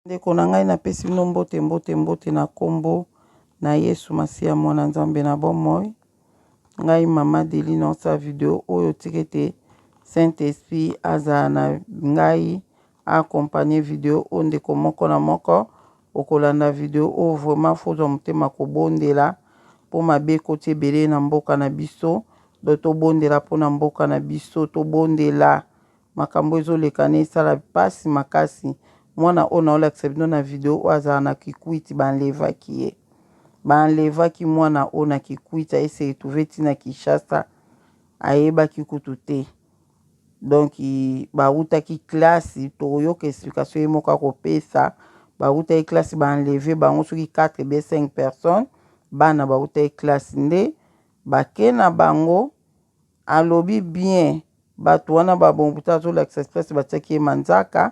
Ndeko na ngai napesi bino mbote mbote mbote na kombo na Yesu Masiya mwana Nzambe na bomoi. Ngai mama Deli naosala video oyo tika ete Saint Esprit azala na ngai accompagne video oyo ndeko moko na moko okolanda video oyo vraiment faut ozwa motema kobondela mpo mabe ekoti ebele na mboka na biso donc tobondela mpo na mboka na biso tobondela Makambo ezo leka na esala pasi makasi mwana oyo nao lakisa bino na video oyo azala na kikwiti ba enlevaki ye ba enlevaki mwana oyo na kikwiti aye se retrouve ti na Kinshasa ayebaki kutu te donc bawutaki classe tokoyoka explication ye moko akopesa bawutaki classe ba enleve bango soki 4 bien 5 personnes bana bawutaki classe nde bake na bango alobi bien Batu wana ba mobutu azolakisa place batiaki ye manzaka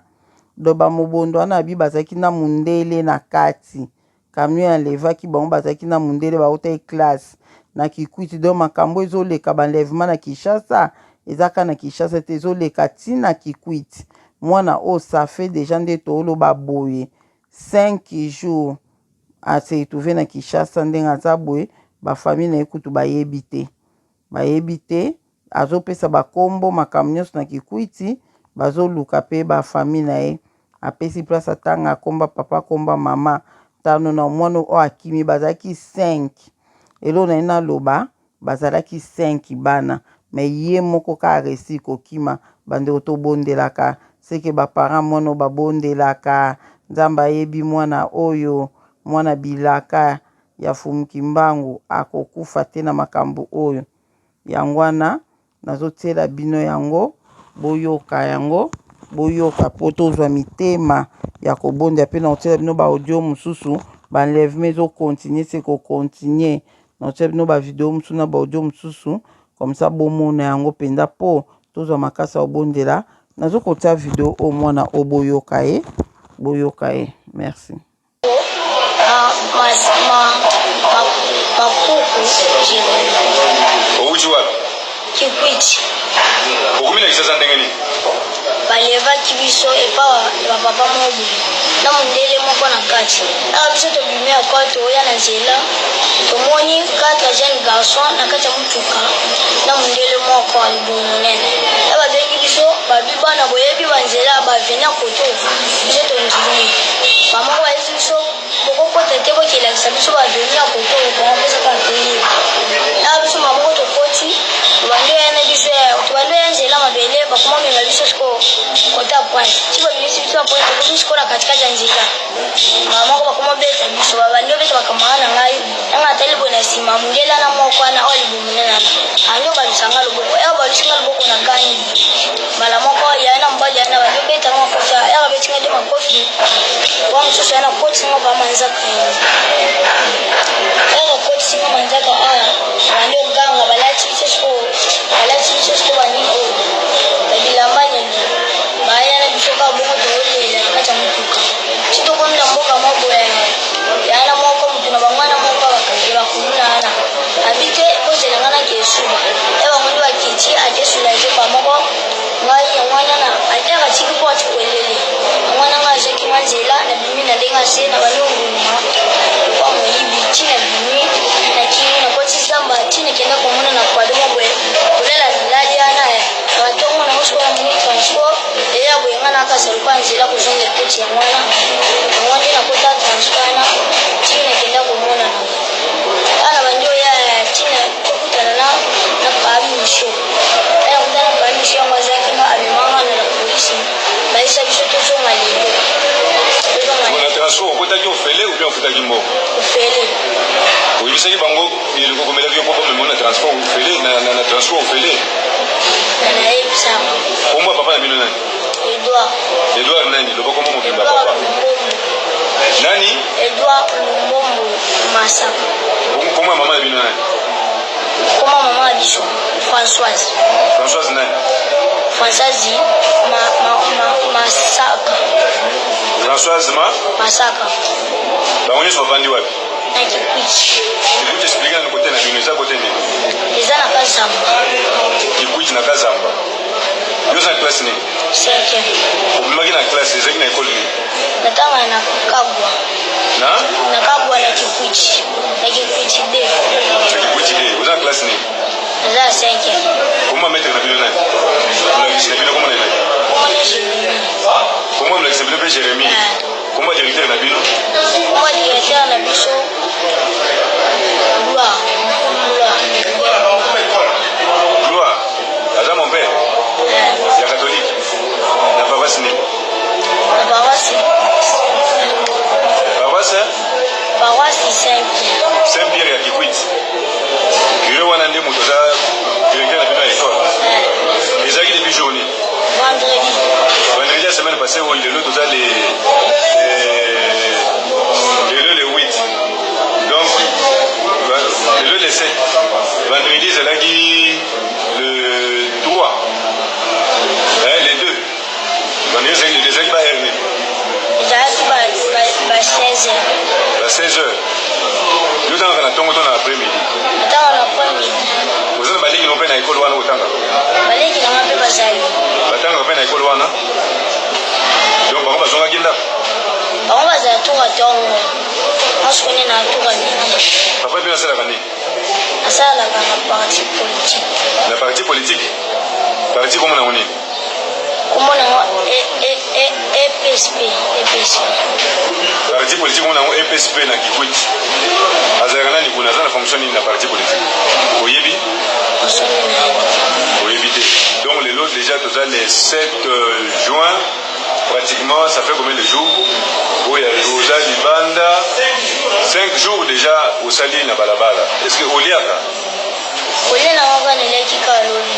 donc ba mobondo wana abi bazalaki na mundele na kati camion ya levaki bango bazalaki na mundele bawutaki classe na kikwiti donc makambo ezoleka ba enlèvement na Kinshasa eza kaka na Kinshasa te ezoleka ti na kikwiti mwana oyo ça fait dejà nde tooloba boye 5 jours a se retrouver na Kinshasa ndenge aza boye ba famille na ye kutu bayebi te Bayebi te azopesa ba kombo makambo nionso na kikwiti bazoluka pe ba famille na ye apesi place atanga komba papa komba mama tano na mwana oyo akimi bazalaki 5 eloko na ye naloba bazalaki 5 bana mais ye moko ka aresi kokima bandeko tobondelaka seke ba parents mwana oyo babondelaka nzambe ayebi mwana oyo mwana bilaka ya Fumu Kimbangu akokufa te na makambo oyo. Yango wana nazotiela bino yango boyoka yango boyoka mpo tozwa mitema ya kobondela mpe nakotiela bino ba audio mosusu ba enlèvement ezo continuer se ko continuer nakotiela bino ba video mosusu na ba audio mosusu comme ça bomona yango mpenza mpo tozwa makasi ya kobondela nazokotia video oyo mwana oyo boyoka ye boyoka ye merci. Owuti wapi? Kikwiti. Okomi na Kisasa ndenge nini? Balevaki biso epa ya bapapa moko boye na mondele moko na kati. Awa biso tobimi ekole toya na nzela tomoni quatre jeune garçon na kati ya motuka na mondele moko ya libumu monene. Ya babengi biso babi bana boyebi banzela baveni ya koto biso tondimi bamoko bayebisi biso bokokota te bokelakisa biso baveni ya koto bango mposa kaka toyeba na biso maboko tokoti tobandi oya na biso tobandi oya nzela mabele bakoma mema biso sikoyo kota pointe ti babimisi biso na pointe tokomi sikoyo na katikati ya nzela mbala moko bakoma beta biso babandi obeta bakamara na ngai nanga atali boye na nsima mondele na moko wana oyo libumu nene andi obalusa nga loboko ya obalusi nga loboko na gangi mbala moko yaya na mobali yana bandi obeta nga makofi ya babeti nga nde makofi wa mosusu yana akotisi nga ba manzaka yango ya bakotisi nga manzaka awa bandi oganga balati biso sikoyo balati biso sikoyo banini oyo babilamba nini baya na biso kaka bongo toyolela na kati ya motuka ti tokomi na mboka moko boye ya na moko motu na bango wana moko ya bakuluna wana abi te bozela ngai nake esuba ya bango nde bakiti ake soulage mba moko ngai yango wana na ata atiki mpo ati kwelele yango wana ngai azwaki mwa nzela nabimi na ndenge ase na bandi onguluma lokwa moyibi ti nabimi nakimi nakoti zamba ti nakenda komona na kwado moko boye kolala nalali wana na batongo nango sikoyo namoni transport eya boye ngai nakasa lokola nzela kozonga ekoti yango wana yango nde nakota transport wana ti nakenda komona na ana bandi oya ntina tokutana na na pamisio aya kutana na pamisio yango azalaki nga amemanga na la polisi bayisa biso tozonga lelo na transport okotaki ofele ou bien ofutaki mbongo ofele oyebisaki bango eloko komelaki yo mpo bamema na transport ofele na transport ofele nayebisa kombo ya papa na bino nani Edouard. Edouard nani? Loba kombo mobimba papa. Nani? Edouard Lumbombo Masaka. Kombo ya mama na bino nani? Kombo ya mama na biso Françoise. Françoise nani? Françoise ma, ma, ma, Masaka. Françoise ma? Masaka. Bango nyonso bavandi wapi? Na Kikwit. Kikwit explique na kote na bino eza kote nini? Eza na Kazamba. Kikwit na Kazamba. Yo oza na classe nini? Cinquième. Obimaki na classe ezalaki na ekole nini? Natanga na Kagwa. Na? Na Kagwa na Kikwiti. Na Kikwiti D. Na Kikwiti D. Oza na classe nini? Naza na cinquième. Comment maître na bino nani? Molakisi na bino komona nani? Komona Jérémie. Comment molakisi na bino mpe Jérémie? Comment directeur na bino? Comment directeur na biso? Gloire. Gloire. Gloire. Aza mon père. Ya catholique. Na paroisse nini? Na paroisse. Paroisse? Paroisse Saint-Pierre. Saint-Pierre ya Kikwit. Curé wana nde moto aza directeur na bino ya école. Ezalaki depuis jour nini? Vendredi. Vendredi ya semaine passée oyo lelo toza le lelo le 8. Donc lelo le 7. Vendredi ezalaki le 3. Eh, le 2. Vendredi ezalaki ba heure nini? Ezalaki ba ba 16 heures. Ba 16 heures. Yo otangaka na ntongo to na après midi? Natanga na après midi. Oza na baleki no mpe na ekolo wana otangaka? Baleki na nga mpe bazali. Batangaka mpe na ekolo wana? Donc bango bazongaki ndako? Bango bazala toka ntongo. Nga sikoyo nde na toka midi. Papa bino asalaka nini? Asalaka na parti politique. Na parti politique? Parti komona yango nini? Komona yango EPSP. EPSP. Parti politique komona yango EPSP na Kikwit. Azalaka nani kuna? Aza na fonction nini na parti politique? Oyebi? Fonction nini nayebi te. Oyebi te. Donc lelo déjà toza le 7 juin. Pratiquement ça fait combien de jours? Oyo oza libanda 5 jours déjà osali na balabala. Est-ce que oliaka? Kolia na nga kaka naliaki kaka lobi.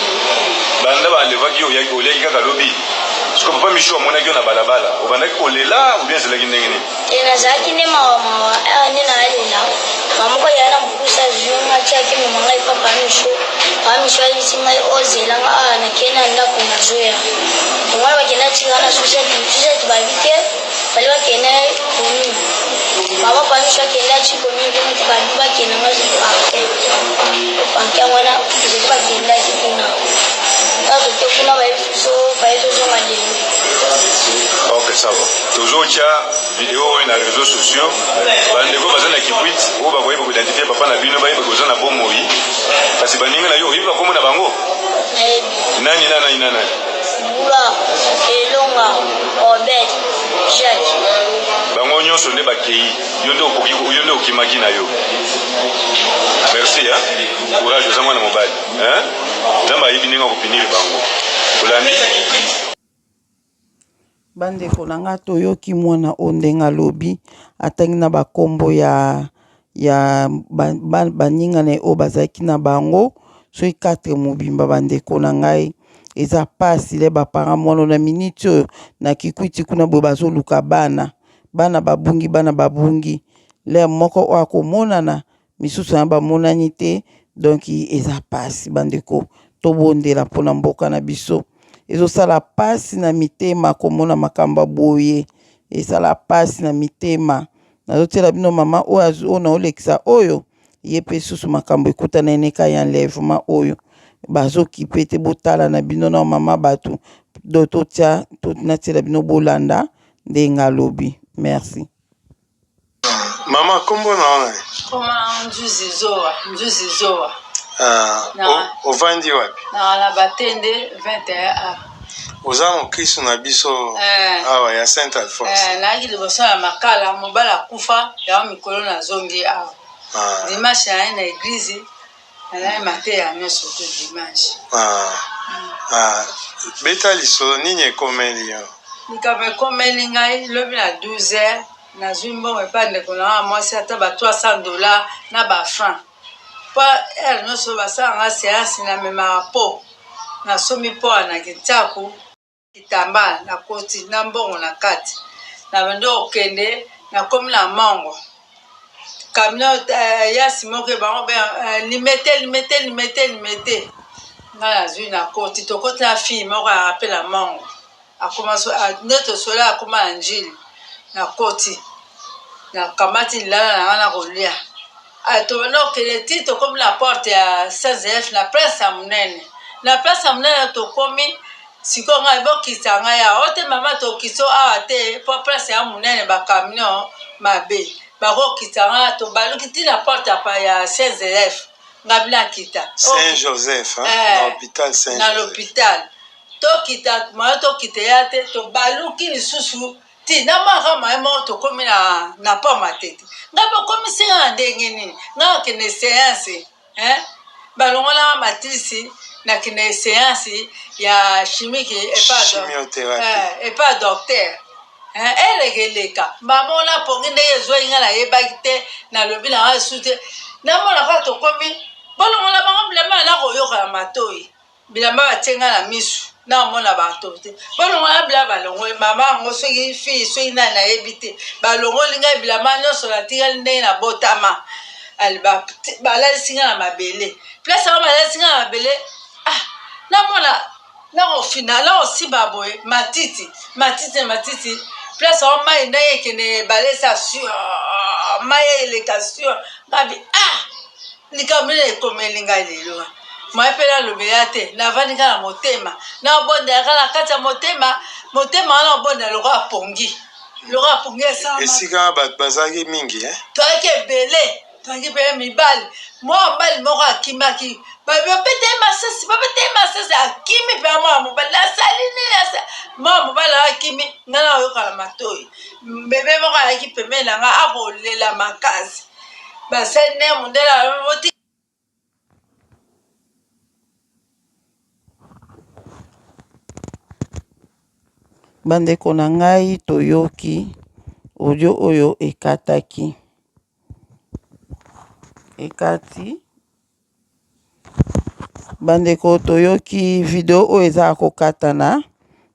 Banda ba enlevaki yo oliaki kaka lobi. Siko papa Michou amonaki yo na balabala, obandaki kolela ou bien ezalaki ndenge nini? Te nazalaki nde mawa mawa, awa nde nalela. Mama moko ya na mokusa azwi nga atiaki mema ngai pa papa Michou. Papa Michou ayebisi ngai ozela nga awa nakei na ndako nazoya. Yango wana bakenda tika na suseti, suseti babi te bali bakende commune. Mama papa Michou akende ati commune kuna te babi bakende nga parquet. Parquet wana ezali bakendaki kuna. Ntango toke kuna bayebisi biso baye tozonga lelo. Ok, ça va. Tozotya video oyo na réseaux sociaux. Bandeko baza na Kikwit oyo bakoyeba koidentifie papa na bino, bayeba koza na bomoi. Kasi baninga na yo oyebi bakombo na bango? Nayebi. Nani na nani na nani? Bula, Elonga, Obed, Jacques. Bango nyonso nde bakei. Yo nde okoki, yo nde okimaki na yo. Merci hein. Courage, oza mwana mobali. Hein? Nzambe ayebi ndenge akopinir bango. Olandi? Bandeko na nga toyoki mwana oyo ndenge alobi atangi na bakombo ya ya baninga na ye oyo bazalaki na bango soki 4 mobimba bandeko na ngai eza pasi le ba parents mwana na minute oyo na kikwiti kuna boye bazoluka bana bana babungi bana babungi lere moko oyo akomonana misusu na bamonani te donc eza pasi bandeko tobondela mpona mboka na biso ezosala pasi na mitema komona makambo ya boye esala pasi na mitema nazotiela bino mama oyo oyo naolekisa oyo ye mpe susu makambo ekutana ye neka ya enlèvement oyo bazokipe te botala na bino na mama bato do totia natiela bino bolanda ndenge alobi merci. Mama, kombo na wana? Koma Nzuzi Zoa, Nzuzi Zoa. Ah, Na- ovandi wapi? Na la Batende 21A. Oza mokristo na biso Eh. awa ya Saint Alphonse. Eh, nayaki liboso ya makala, mobali akufa, yango mikolo nazongi awa. Ah, Dimanche naye na eglise, naye mateya nyonso to dimanche. ah, ah, beta lisolo nini ekomeli yo? Likambo ekomeli ngai lobi na 12 heures Nazwi mbongo epai ndeko na nga mwasi ata ba 300 dollars na ba francs. Po heure nionso basala nga seance na memaka po nasombi po na kintaku kitambala nakoti na mbongo na kati na bandi kokende nakomi na mongo camion eh, yasi moko bango be eh, limete limete limete limete nga nazwi nakoti tokoti na fille moko ya pe na mongo Akoma so nde tosolola akoma na ndjili nakoti nakamati lilala na nga na kolia tobanda kokende ti tokomi na porte ya CZF na place ya monene na place ya monene tokomi. Sikoyo ngai bokitisa ngai awa. O te mama tokitisa yo awa te po place ya monene ba camion mabe. Bakokitisa ngai tobaluki ti na porte ya Saint Joseph. Ngai nakita. Saint Joseph, hein? Eh, na hôpital Saint Na l'hôpital. Tokita, moyen tokita ya te, tobaluki lisusu ti na mwa maye moko tokomi na na pont Matete. Ngai bokomisi ngai na ndenge nini? Ngai nakende séance, hein? Balongolaka matrice nakende séance ya chimique epa chimiothérapie epa docteur. Eleka eleka mama wana pongi ndenge ezwaki ngai nayebaki te, nalobi na ngai su te, namona kaka tokomi bolongola bango bilamba na koyoka na matoi, bilamba batie ngai na misu naomona bato te, bolongola bilamba. Balongoli mama yango, soki fille soki nani nayebi te, balongoli ngai bilamba nyonso, natikali ndenge nabotama. Balalisi ngai na mabele, place yango balalisi ngai na mabele. Ah, namona nakofina nakosimba boye matiti, matiti na matiti, place yango mai ndenge ekende ebale eza sur mai eleka sur ngabi. Ah, likambo nini ekomeli ngai lelo? Moye mpe nalobela te, navandi kaka na motema, nabondelaka na kati ya motema. Motema wana obondela lokola pongi, lokola pongi esalama. Esika bato bazalaki mingi, eh? Toyaki ebele, toyaki mpe mibali. Mwa mobali moko akimaki, babete ye masasi, babete ye masasi, akimi mpe. Mwana mobali asali nini? Mwana mobali akimi, ngai nayoka na matoi bebe moko ayaki pembeni na ngai akolela makasi. Basali nde mondele. Bandeko na ngai, toyoki audio oyo ekataki ekati. Bandeko, toyoki video oyo eza ya kokatana.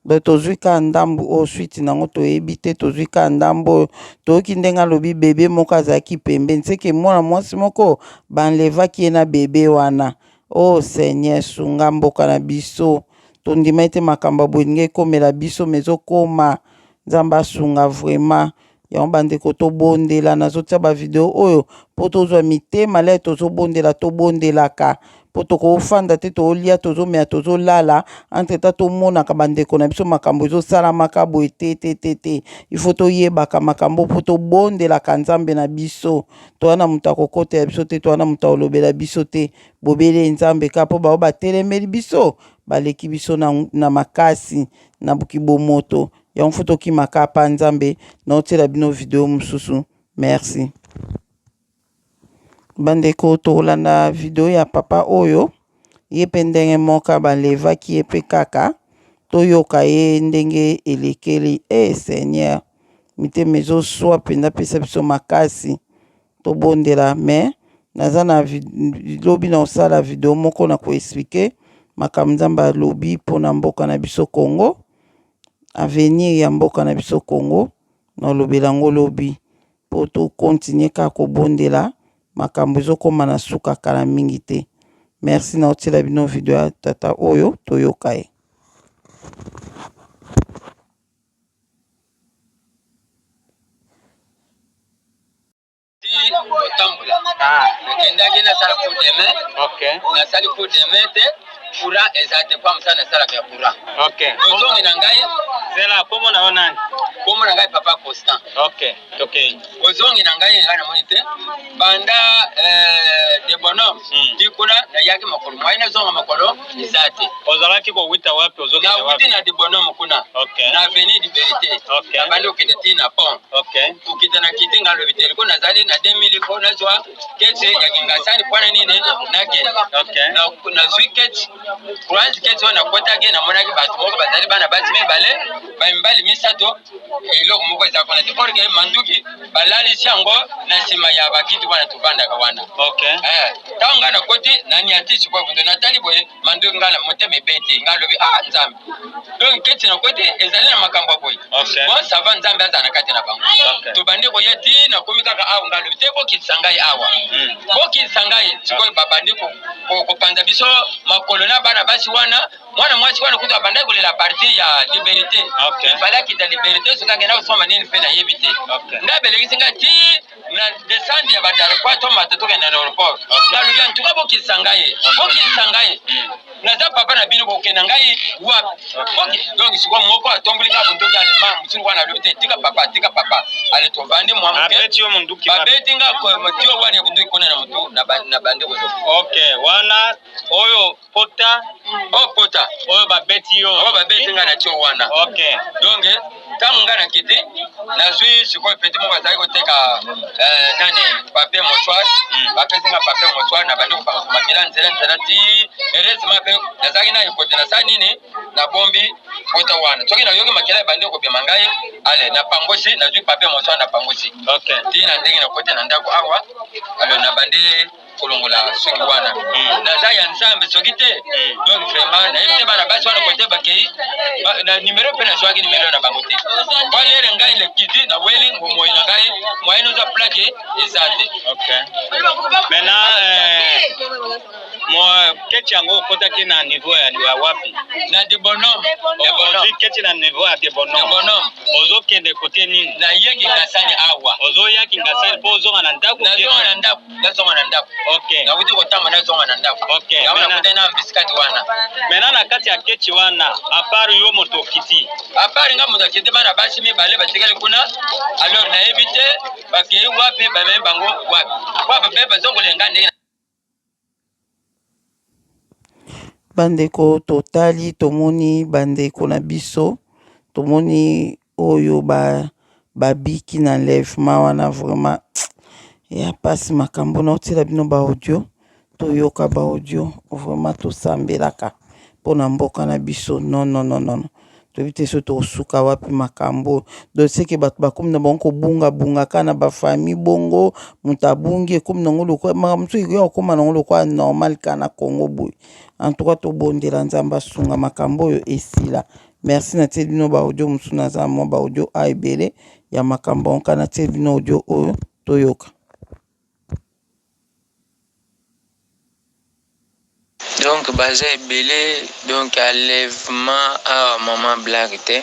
Donc tozwi ka ndambu oyo, suite nango toyebi te. Tozwi ka ndambu oyo, toyoki ndenge alobi bebe moko azalaki pembeni, seke mwana mwasi moko baenlevaki ye na bebe wana. O Seigneur, sunga mboka na biso. Tondima ete makambo ya boye ndenge ekomela biso, ma ezokoma. Nzambe asunga vraiment. Yango bandeko, tobondela. Nazotia bavideo oyo mpo tozwa mitema le tozobondela, tobondelaka mpo tokofanda te, tolia, tozomela, tozolala, entre temps tomonaka bandeko na biso makambo ezosalamaka boye te te te te. Il faut toyebaka makambo mpo tobondelaka Nzambe na biso. Toza na moto akokotela biso te, toza na moto akolobela biso te, bobele Nzambe kaka, mpo bao batelemeli biso baleki biso na makasi na bomoto. Yango faut tokimaka pa Nzambe. Naotiela bino video mosusu. Merci bandeko. Tokolanda video ya papa oyo, ye mpe ndenge moko balevaki ye mpe kaka. Toyoka ye ndenge elekeli. E Seigneur, mitema ezoswa mpenza, pesa biso makasi tobondela. Mais naza na lobi na kosala video moko na koexpliquer makambo Nzambe alobi mpona mboka na biso Congo, avenir ya mboka na biso Congo. Nalobela yango lobi mpo tokontinue kaka kobondela. Makambo ezokóma na suka kala mingi te. Merci. Naotiela bino video ya tata oyo, toyoka ye. Kotambola nakendaki, nasala coup de main. Nasali coup de main te, courant eza te, kwa mosala nasalaka ya courant. Ozongi na ngai. Zela, kombo na yo nani? Kombo na ngai Papa Constant. Ok, tokei. Ozongi na ngai, ngai namoni te banda de Bonhomme ti kuna nayaki makolo, mwai nazonga makolo eza te. Ozalaki kowita wapi? Ozokende Nawuti wapi? na de Bonhomme kuna na avenue Liberté. Nabandi kokende ti na pont. Kokita na kiti, ngai alobi te liko nazali na 2000 fo nazwa kete ya Kingasani. Mpona nini nakende? Nazwi kete croise, kete oyo nakotaki, namonaki bato moko bazali bana basi mibale, bamibali misato, eloko moko eza kuna te, or que manduki balalisi yango na nsima ya bakiti wana tovandaka wana. Ntango ngai nakoti, naniati sikoyo butu, natali boye manduki, ngai na motema ebeti, ngai alobi: "Ah Nzambe!" Donc keti nakoti ezali na makambo ya boye. Bon, ça va, Nzambe azala na kati na bango. Tobandi koya ti nakomi kaka awa, ngai alobi te bokitisa ngai awa, bokitisa ngai. Sikoyo babandi kopanza biso makolo na bana basi wana. Mwana mwasi wana kutu abandaki kolela partir ya Liberté. Ifale akita Liberté, soki akenda kosomba nini mpe nayebi te. Ngai belekisi ngai ti. Na descente ya badarkwa, tomata tokende na aéroport. Nalobi, antuka bokitisa ngai, bokitisa ngai, naza papa na bino, bokokende ngai wapi? Ok, donc sikoyo moko atomboli nga bunduki, alema mosusu wana alobi te, tika papa, tika papa. Ale tovandi mwa moke. Abeti yo munduki wapi? Babeti nga tio wana ya bunduki kuna na motu na bande kozo. Ok, wana oyo pota. Oyo pota. Oyo babeti yo. Oyo babeti nga na tio wana. Donc ntango nga nakiti, nazwi sikoyo petit moko azali koteka nani, papier mouchoir. Bapesi nga papier mouchoir, na bandi kopaka makila nzela nzela ti heureusement mpe nazalaki na ekote, nasala nini, nabombi pota wana. Soki nayoki makila ebandi kobima ngai, ale napangosi, nazwi papier mouchoir, napangosi ti na ndenge nakote na ndako awa. Alors nabandi kolongola soki wana naza ya Nzambe, soki te, donc vraiment nayebi te bana basi wana kote bakei. Na numero mpe nazwaki numero na bango te. Walere ngai lekiti naweli ngomoi na ngai moyen oza plaque eza te. Ok, maintenant mo keti yango okotaki na niveau ya wapi? Na de Bonhomme, de Bonhomme. Ozwi keti na niveau ya de De Bonhomme. Bonhomme. Ozokende kote nini? Nayeki Ngasani awa. Ozoya Kingasani mpo ozonga na ndako? Nazonga na ndako, nazonga na ndako. Nauti kotamba, nazonga na ndako. Yango nakutani na bisikati wana. Maintenant na kati ya keti wana, à part yo moto okiti? À part nga moto akiti, bana basi mibale batikali kuna. Alors nayebi te bakei wapi, bamemi bango wapi, wapi mpe bazokolenga ndenge. Bandeko, totali, tomoni bandeko na biso, tomoni oyo babiki na enlèvement wana. Vraiment ya mpasi makambo. Naotiela bino baaudio, toyoka baaudio. Vraiment tosambelaka mpona mboka na biso. Non, non, non, non, toyebi te so tokosuka wapi makambo. Donc seke bato bakomi na bango kobungabunga kaka na bafamille bongo, moto abungi, ekomi nango lokola makambo mosusu ekoya kokóma nango lokola normal kaka na Congo boye. En tout cas tobondela Nzambe asunga, makambo oyo esila. Merci. Natie bino baaudio mosusu, naza mwa baaudio a ebele ya makambo yango kaka. Natie bino audio oyo, toyoka. Donc baza ebele, donc enlèvement awa mama, blague te.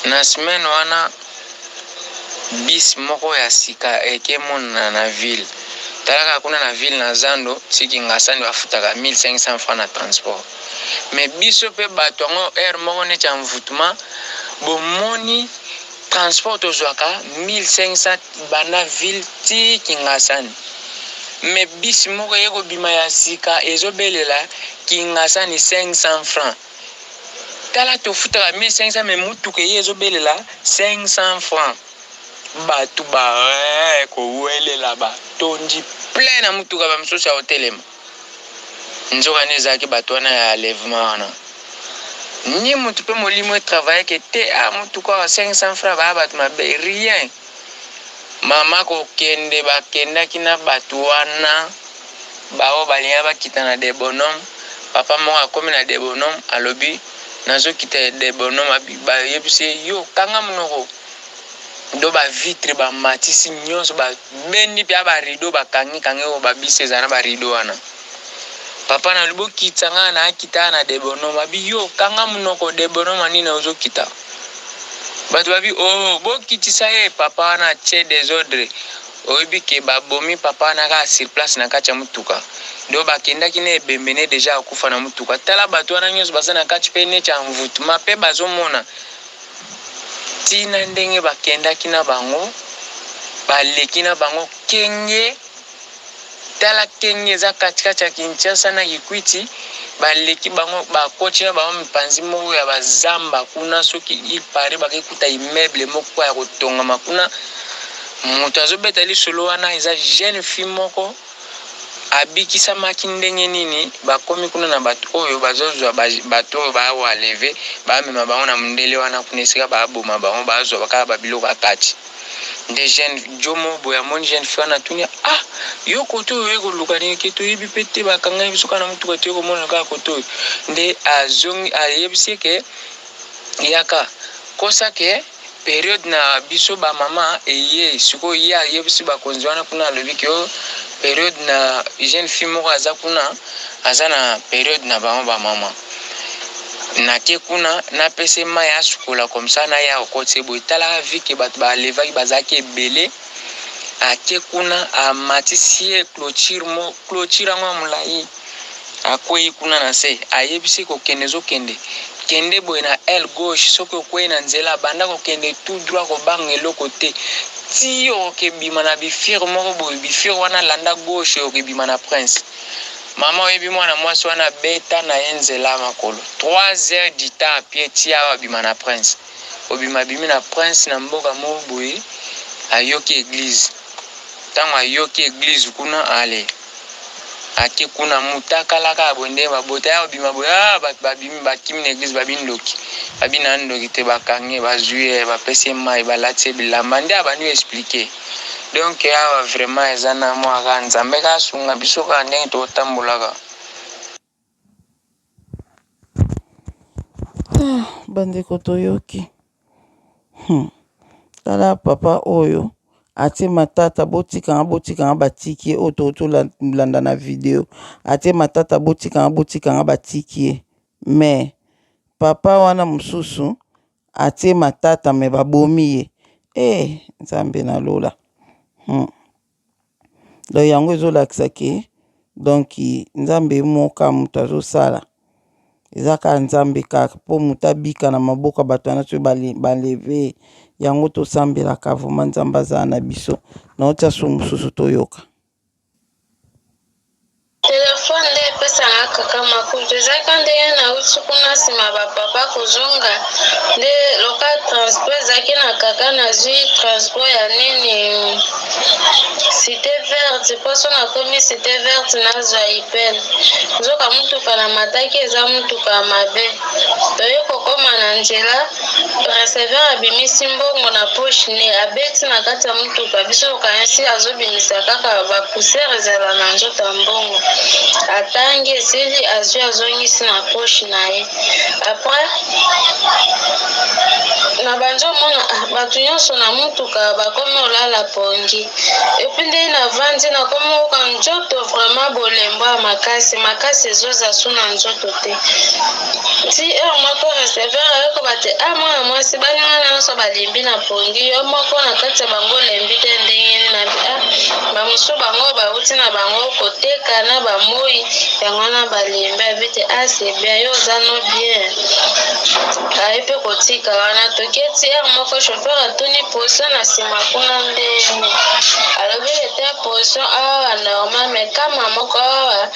Na semaine wana, bus moko ya sika ekemonana na ville. Talaka kuna na ville, na zando tiki Ngasani, bafutaka 1500 francs na transport. Mais biso mpe bato yango, heure moko neti ya envoûtement, bomoni transport tozwaka 1500 banda ville ti Kingasani. Mais bus moko eye kobima ya sika, ezobelela Kingasani 500 francs. Tala, tofutaka 1500, mais mutuka eye ezobelela 500 francs. Bato ba kowelela, batondi plein na mutuka, bamosusu ya kotelema. Nzoka nde ezalaki bato wana ya enlèvement wana. Ni motu mpe molimo etravailleke te. A mutuka awa 500 francs, baya bato mabe, rien. Mama, kokende bakendaki na bato wana bao balinga bakita na de Bonhomme. Papa moko akomi na de Bonhomme, alobi: "Nazokita de Bonhomme." Bayebisi ye: "Yo kanga monoko." Do bavitre bamatisi nyonso, babendi mpe ya barideau, bakangi kangi oyo babisi eza na barideau wana. Papa na lobi: "Okitisa ngai, na akita na de Bonhomme." Abi: "Yo kanga monoko, de Bonhomme nini ozokita?" Bato babi: "O oh, bokitisa ye." Papa wana atie désordre. Oyebi ke babomi papa wana kaka sur place na kati ya motuka. Do bakendaki na ebembe ne déjà akufa na motuka. Tala bato wana nyonso baza na kati mpe neti ya envoûtement mpe bazomona ntina ndenge bakendaki na bango, baleki na bango kenge. Tala, kenge eza katikati ya Kinshasa na Kikwiti. Baleki bango, bakoti na bango mipanzi moko ya bazamba kuna. Soki il paraît bakekuta immeuble moko ya kotongama kuna. Moto azobeta lisolo wana eza jeune fille moko abikisamaki. Ndenge nini bakomi kuna na bato oyo bazozwa bato oyo baenlever, bamema bango na mondele wana kuna, esika baboma bango, bazwa kaka babiloko ya kati. Nde jeune jomo boye amoni jeune fille wana, atuni: "Ah, yo kote oyo oye koluka nini?" Ke toyebi mpe te, bakangai biso kaka na motuka, toye komona kaka kote oyo. Nde azongi, ayebisi ke yaka kosa ke période na biso bamama eye sikoyo. Ye ayebisi bakonzi wana kuna, alobi ke oyo période na jeune fille moko aza kuna, aza na période na bango bamama. Nake kuna, napesa mai asukola, comme ça naya kokotisa boye. Talaka, vu que bato baenlevaki bazalaki ebele. Ake kuna amatisi ye clôture mo clôture yango ya molayi akweyi kuna na se ayebisi kokende ezokende kende boye na aile gauche soki okweyi na nzela banda kokende tout droit kobanga eloko te ti okebima na bifire moko boye bifire wana landa gauche okebima na prince mama oyebi mwana mwasi wana beta na ye nzela makolo 3 heures du temps à pied ti awa abima na prince Obima abimi na prince na mboka moko boye ayoki eglise tango ayoki eglise kuna ale ake kuna mutakala kaka boye ndenge babota ya obima boye ah bato babimi bakimi na eglise babi ndoki babi na ndoki te bakangi ye bazwi ye bapesi ye mayi balati ye bilamba nde abandi ko explique donc awa vraiment eza na mwa kaka nzambe kaka asunga biso kaka ndenge totambolaka. Ah, bandeko toyoki hmm. Tala papa oyo atie matata botikanga botikanga batiki ye oyo tolanda na video atie matata botikanga botikanga batiki ye mais papa wana mosusu atie matata me babomi ye e eh, nzambe na lola hmm. Donc yango ezolakisa ke donc nzambe ye moko kaka moto azosala eza kaka nzambe kaka mpo moto abika na maboko ya bato wana soki baleve ye yango tosambelaka vraimen nzambe azala na biso naotia so mosusu toyoka. Telefone nde epesa nga kaka makutu ezalaka ndenge nauti kuna nsima ba papa kozonga nde loka transport ezalaki na kaka nazwi transport ya nini cite verte mpo so nakomi cite verte nazwa ipene nzoka motuka na mataki eza motuka ya mabe toye kokoma na nzela Receveur abimisi mbongo na poche ne abeti na kati ya mutuka biso tokanisi azobimisa kaka ba poussière ezala na nzoto ya mbongo atangi esili azwi azongisi na poche na ye après na banzi omona ah, bato nyonso na mutuka bakomi olala pongi epuis ndenge navandi nakomi oyoka nzoto vraiment bolembo ya makasi makasi ezoza su na nzoto te Ti heure moko receveur aye koba te ah mwana mwasi baninga na nyonso balembi na pongi yo moko na kati ya bango olembi te ndenge nini na bi ah bamosusu bango bauti na bango koteka na bamoi yango wana balembi abi te ah c'est bien yo oza no bien aye mpe kotika wana toketi heure moko chauffeur atuni position na nsima kuna ndenge alobi ete position awa normal mais kama moko awa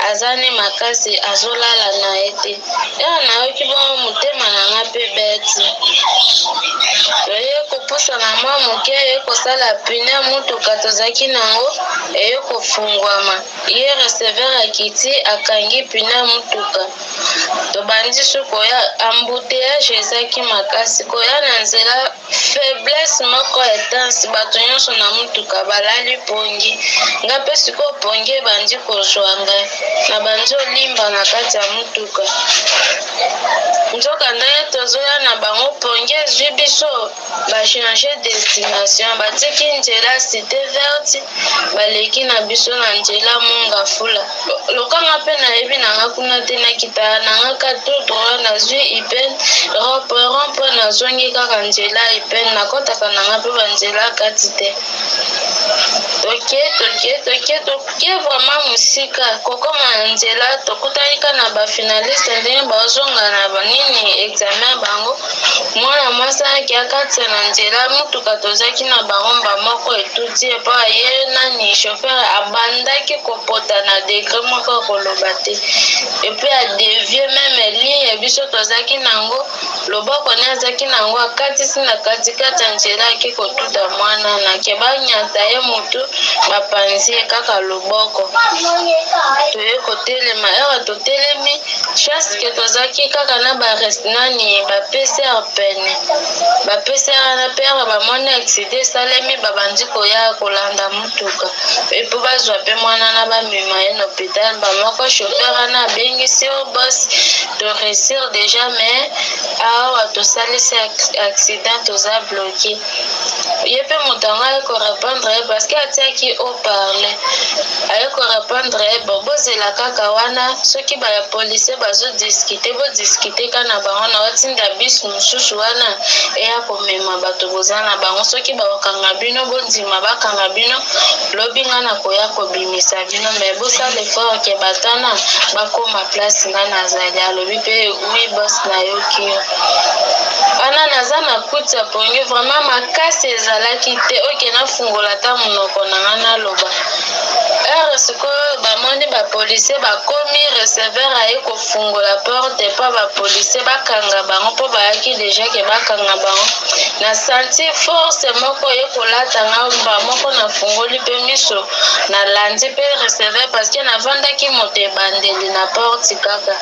Aza ne makasi azolala na ye te. Heure nayoki bongo motema na nga pe ebeti. Toye kopusana mwa moke eye kosala pneu ya mutuka tozalaki nango eye kofungwama. Ye receveur akiti akangi pneu ya mutuka. Tobandi su koya embouteillage ezaki makasi koya na nzela Faiblesse moko intense, bato nyonso na motuka balali pongi, nga pe sikoyo pongi ebandi kozua ngai, nabandi olimba na kati ya motuka. Nzoka ndenge tozoya na bango pongi ezui biso, ba changer destination, batiki nzela cite verte, baleki na biso na nzela Mont-Ngafula. Loka nga pe nayebi na nga kuna te nakitaka na nga ka tout droit nazui ipn rond point rond point nazongi kaka nzela ipn nakotaka na nga pe ba nzela kati te toke toke toke toke vraiment mosika kokoma na nzela tokutani ka na ba finaliste ndenge bazonga na banini examen bango Mwana mwasi ayaki akatisa na nzela, motuka tozalaki na bango mba moko etuti ye mpo ye nani chauffeur abandaki kopota na degre moko ya koloba te epuis adevie meme ligne biso tozalaki na yango loboko ne azalaki na yango akatisi na katikati ya nzela ayaki kotuta mwana na ke banyata ye motu bapanzi ye kaka loboko toye kotelema ere totelemi Chance que tozalaki kaka na ba rest nani ba PCR pene. Ba PCR wana pe awa bamoni accident esalemi babandi koya kolanda mutuka et po bazwa pe mwana na bamema ye na hopital ba moko chauffeur wana abengisi o boss to reussir dejà mais awa tosalisi accident toza bloque. Ye pe. moto yango aye ko repondre ye parce que atiaki haut parler aye ko repondre ye bon bozela kaka wana soki ba policier bazo discuter bo discuter ka na bango na otinda bus mosusu wana eya komema bato boza na bango soki bakokanga bino bondima bakanga bino lobi nga nakoya kobimisa bino mais bosala effort ke batana bakoma place nga nazali alobi mpe oui boss nayoki yo wana naza na kuti ya pongi vraiment makasi ezalaki te oke nafungola ata monoko na nga naloba heure sikoyo bamoni bapolisier bakomi receveur aye kofungola porte mpo bapolisier bakanga bango mpo bayaki deja ke bakanga bango na santi force moko eye kolata nga mba moko nafungoli mpe miso nalandi mpe receveur parce que navandaki moto ebandeli na porte kaka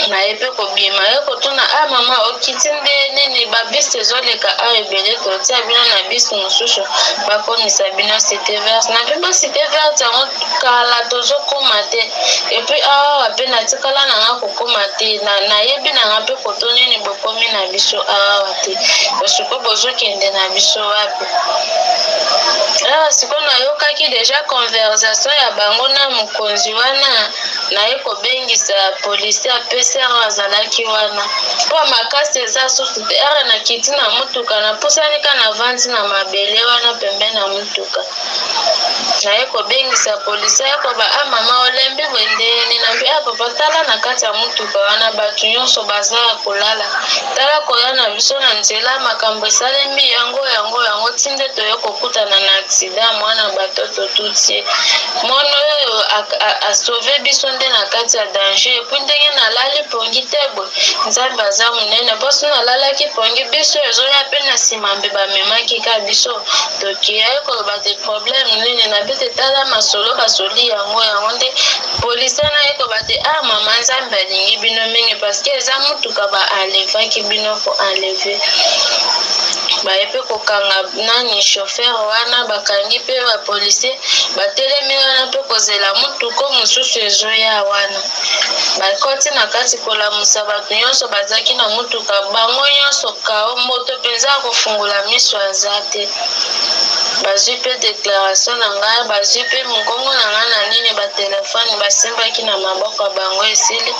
naye mpe kobima ye kotuna a ah, mama okiti nde nini babisi ezoleka awa ebele totia bino na bisi mosusu bakomisa bino cité verte na mpe ba cité verte yango kala tozokoma te epuis awa mpe natikala na nga kokoma te nayebi na nga mpe koto nini bokomi na biso awa te sikoyo bozokende na biso wapi awa sikoyo nayokaki deja conversation ya bango na mokonzi wana naye kobengisa policier apesi yango azalaki wana mpo makasi eza susu te ere nakiti na motuka napusani ka navandi na mabele wana pembeni na motuka naye kobengisa policier aye koba a ah, mama olembi boye ndenge nambi a ah, papa tala na kati ya motuka wana bato nyonso baza ya kolala tala koya na biso na nzela makambo esalemi yango yango yango ti nde toye kokutana na aksida mwana bato totuti ye mwana oyo asauve biso nde na kati ya danger epui ndenge nalali pongi te boye nzambe aza monene mposo nalalaki pongi biso ezoya mpe na nsima mbe bamemaki ka biso toke aye koloba te problème nini na bete tala masolo basoli yango yango nde policier na ye koba te ah mama nzambe alingi bino mingi parce que eza motuka ba enlevaki bino ko enleve baye mpe kokanga nani chauffeur wana bakangi mpe bapolisier batelemi wana mpe kozela motuko mosusu ezoya wana bakoti na kati kolamusa bato nyonso bazalaki na motuka bango nyonso kao moto mpenza ya kofungola miso aza te bazwi mpe declaration na ngai bazwi mpe mongongo na ngai na nini batelefone basimbaki na maboko ya bango esili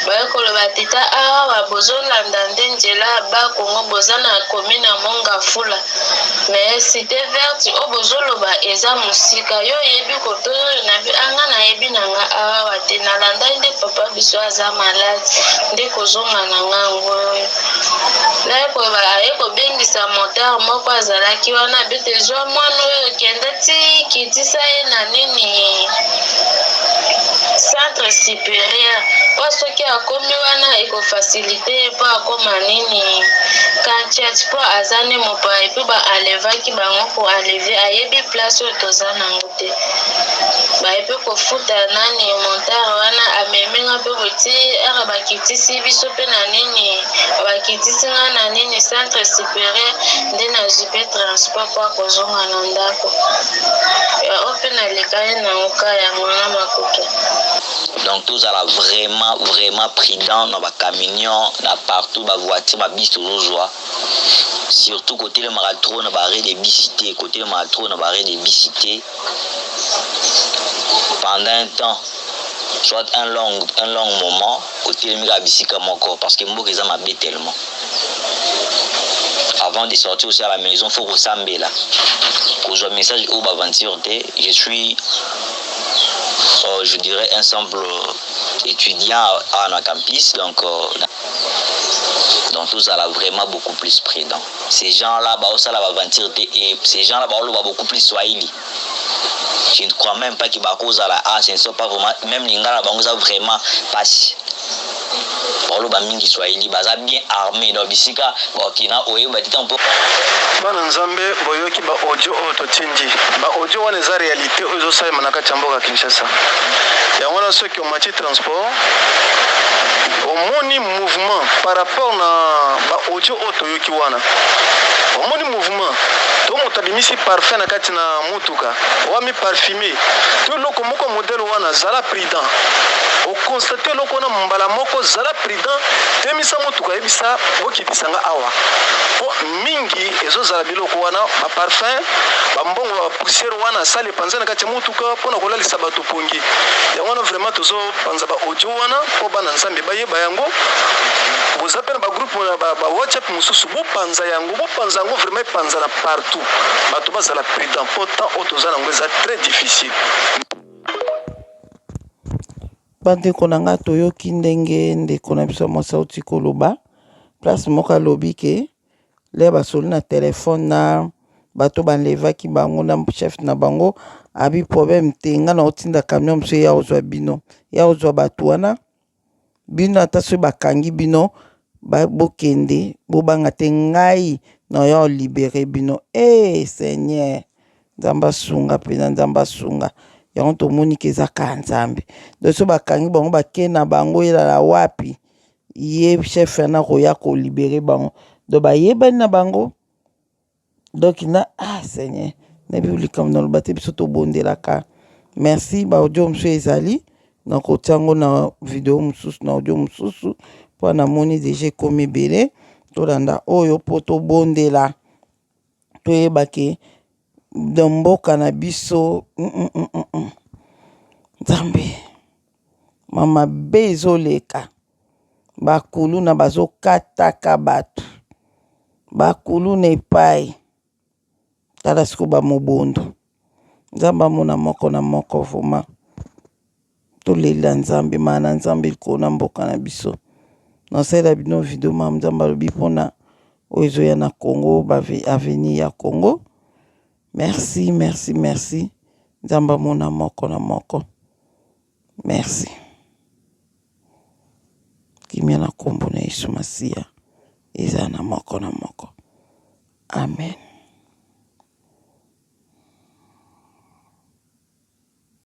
baye koloba tita awa bozolanda nde nzela ya bakongo boza na commune ya mongafula mais cité verte oyo bozoloba eza mosika yo oyebi koto oyo na anga nayebi na nga awa te nalandaki nde papa biso aza malade nde kozonga na nga yango oyo naye koyeba aye kobengisa motard moko azalaki wana bete zwa mwana oyo kende ti kitisa ye na nini centre supérieur mpo soki akomi wana ekofasilite ye mpo akoma nini kantiat mpo aza nde mopaya epuis ba enlevaki bango ko enleve ayebi place oyo toza nango te baye mpe kofuta nani montare wana amemi nga mpe boti ere bakitisi biso mpe na nini bakitisi nga na nini centre supérieur nde nazwi mpe transport mpo akozonga na ndako oyo mpe nalekani nango ka yango wana makutu. Donc tozala vraiment vraiment prudent na ba camions na partout ba voiture ba bus tozozwa surtout kotelemaka trop na ba arrêt de bus te kotelemaka trop na ba arrêt de bus te pendant un temps soit un long un long moment otelemi kaka bisika moko parce que mboka eza mabe tellement avant de sortir aussi à la maison faut kosambela kozwa message oyo baventure te je suis euh, je dirais un simple étudiant à na campus donc euh, donc tozala vraiment beaucoup plus prudent ces gens là baosala baventure te et ces gens là baoloba beaucoup plus swahili je ne crois même pas que bakozala ah ce ne sont pas vraiment même lingala bango eza vraiment pasi baoloba mingi swahili baza bien armé donc bisika bakina oyeba te ntango bana nzambe boyoki ba audio oyo totindi ba audio wana eza realite oyo ezosalema na kati ya mboka kinshasa yango wana soki omati transport omoni mouvement par rapport na ba audio oyo toyoki wana omoni mouvement to moto abimisi parfum na kati na motuka oami parfume to eloko moko modele wana zala prudent. O constater eloko wana mbala moko zala prudent temisa motuka yebisa bokitisa nga awa po mingi ezozala biloko wana ba parfum ba mbongo ba poussière wana sale epanza na kati ya motuka pona kolalisa bato pongi yango wana vraiment tozo panza ba audio wana po bana nzambe bayeba yango boza pe na ba groupe na ba, ba whatsapp mosusu bopanza yango bopanza yango vraiment epanzana partout bato bazala prudent po temps oyo toza nango eza très difficile. Bandeko na nga toyoki ndenge ndeko na biso ya mwasi auti koloba place moko alobi ke lere basoli na telefone na bato banlevaki bango na chef na bango abi problème te nga na otinda camion mosusu eya kozwa bino ya kozwa bato wana bino ata soki bakangi bino bokende bobanga te ngai naoya olibere bino e eh, seigneur nzambe asunga mpenza nzambe asunga yango tomoni ke eza kaka nzambe donc soki bakangi bango bake na bango elala wapi ye chef wana akoya kolibere bango donc bayebani na bango donc na ah seigneur nayebi likambo naloba te biso tobondelaka merci ba audio mosusu ezali nakotia yango na video mosusu na audio mosusu mpo namoni deja ekomi ebele tolanda oyo mpo tobondela toyeba ke donc mboka na biso mm, mm, mm, mm, mm. Nzambe ma mabe ezoleka bakuluna bazokataka bato bakuluna epai tala sikoyo bamobondo nzambe amona moko na moko vraimen tolela nzambe maa na nzambe likolo na mboka na biso nasalela bino video mama nzambe alobi mpona oyo ezoya na congo avenir ya congo merci merci merci nzambe amona moko na moko merci kimia na nkombo na yesu masiya eza na moko na moko amen.